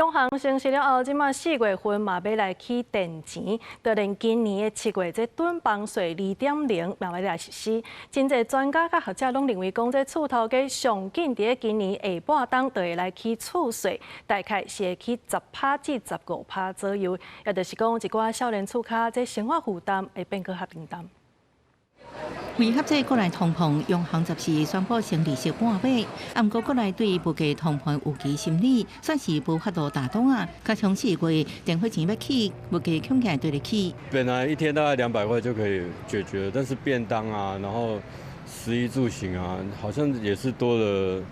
央行升息了後，這馬4月份嘛欲來起電錢，就連今年的7月，這囤房稅2.0嘛欲來實施。真濟專家佮學者攏認為講，這厝頭價上緊佇今年下半冬就會來起厝稅，大概是會起10趴至15趴左右，也就是講，一寡少年厝跤這生活負擔會變閣較重擔。為遏制國內通膨，央行14宣布升利息半碼。毋過國內對物價通膨預期心理，算是無法度打動啊。加上4月電火錢欲起，物價恐驚綴咧起。本來一天大概200塊就可以解決，但是便當啊，然後食衣住行啊，好像也是多了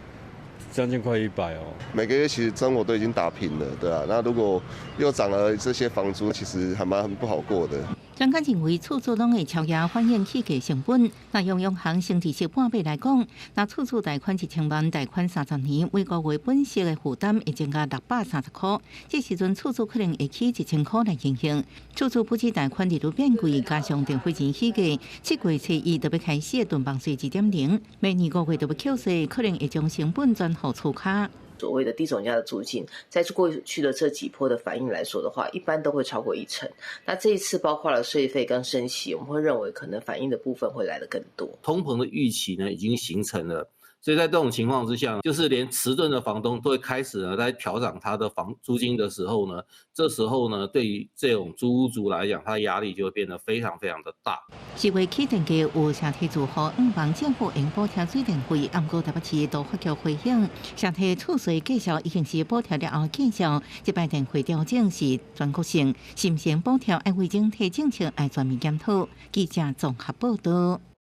將近快100哦。每個月其實生活都已經打平了，對啊。那如果又漲了這些房租，其實還蠻不好過的。專家認為，厝主攏會超額反映起價成本。若用央行升利息半碼來講，若厝主貸款1000萬，貸款30年，每個月本息的負擔會增加630塊。這時陣厝主可能會起1000塊來營運。厝主補貼貸款利率變貴，加上電火錢起價，7月初一就欲開始的囤房稅2.0，明年5月就欲扣稅，可能會將成本轉予厝跤。所謂的低總價的租金，在過去的這幾波的反應來說的話，一般都會超過一成。那這一次包括了稅費跟升息，我們會認為可能反應的部分會來得更多。通膨的預期呢已經形成了，所以在這種情況之下，就是連遲鈍的房東都會開始呢在調漲他的房租金的時候呢，這時候呢對於這種租屋族來講，他的壓力就會變得非常非常的大。4月起電價有社體住戶向望政府用補貼水電費，毋過台北市都發局回應，社體厝稅繼續已經是補貼了後見效，這擺電費調整是全國性，是毋是補貼愛為整體政策愛全面檢討。記者綜合報道。